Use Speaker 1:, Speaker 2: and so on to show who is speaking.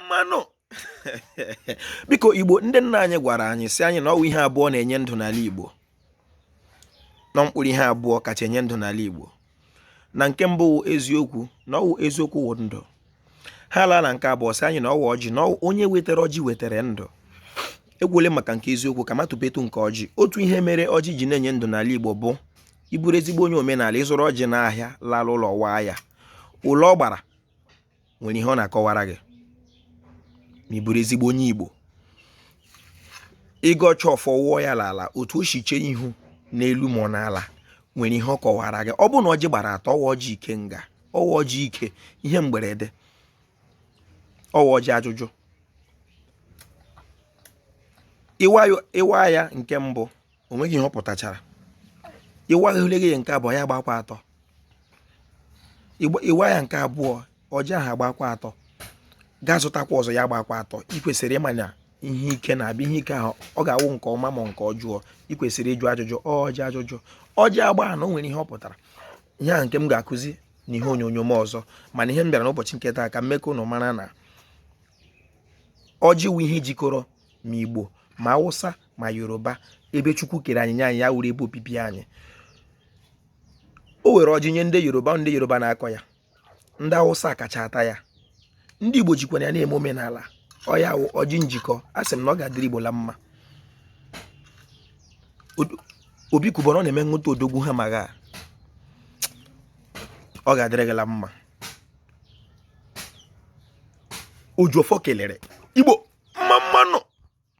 Speaker 1: Mmanụ biko Igbo, ndị nna anyị gwara anyị sị anyị na ọ wụ ihe abụọ na-enye ndụ n'ala Igbo, na mkpụrụ ihe abụọ kacha enye ndụ n'ala Igbo. Na nke mbụ wụ eziokwu, na ọ wụ eziokwu wụ ndụ. Ha laa na nke abụọ sị anyị na ọ wụ ọjị, na onye wetara ọjị wetara ndụ. Ekwuole maka nke eziokwu, ka matụpetu nke ọjị. Otu ihe mere ọjị ji na-enye ndụ n'ala Igbo bụ ị bụrụ ezigbo onye omenala, ị zụrụ ọjị n'ahịa, lala ụlọ waa ya, ụlọ ọ gbara nwere ihe ọ na-akọwara gị. Ma ị bụrụ ezigbo onye Igbo, ị gọcha ọfọ wụọ ya n'ala, otu o si chee ihu n'elu ma ọ n'ala nwere ihe ọ kọwara gị. Ọ bụrụ na ọjị gbara atọ, ọ wụ ọjị ikenga, ọ wụ ọjị ike, ihe mgberede, ọ wụ ọjị ajụjụ. Ị waa ya nke mbụ, o nweghị ihe ọ pụtachara. Ị waghị ya nke abụọ, ya gbakwa atọ. Ị waa ya nke abụọ, ọjị ahụ agbakwa atọ. Gaa zụtakwa ọzọ, ya gbakwa atọ. Ị kwesịrị ịma na ihe ike na-abịa. Ihe ike ahụ, ọ ga-awụ nke ọma ma nke ọjọọ. Ị kwesịrị ịjụ ajụjụ. Ọjị ajụjụ, ọjị agba na o nwere ihe ọ pụtara. Ihe ahụ nke m ga-akụzi na ihe onyonyo m ọzọ, mana ihe m bịara n'ụbọchị nke taa ka m mee ka ụnụ mara na ọjị wụ ihe jikọrọ ma Igbo ma Awụsa ma Yoruba. Ebe Chukwu kere anyị nye anyị ya wuru ebe obibi anyị. O were ọjị nye ndị Yoruba, ndị Yoruba na-akọ ya, ndị Awụsa kacha ata ya, ndị Igbo jikwana ya na-eme omenala. Ọ ya wụ ọjị njikọ. A sị m na ọ ga-adịrị Igbo la mma. Obi Cubana ọ na-eme nweta odogwu ha magha, ọ ga-adịrị gị la mma. Ojiọfọ kelere.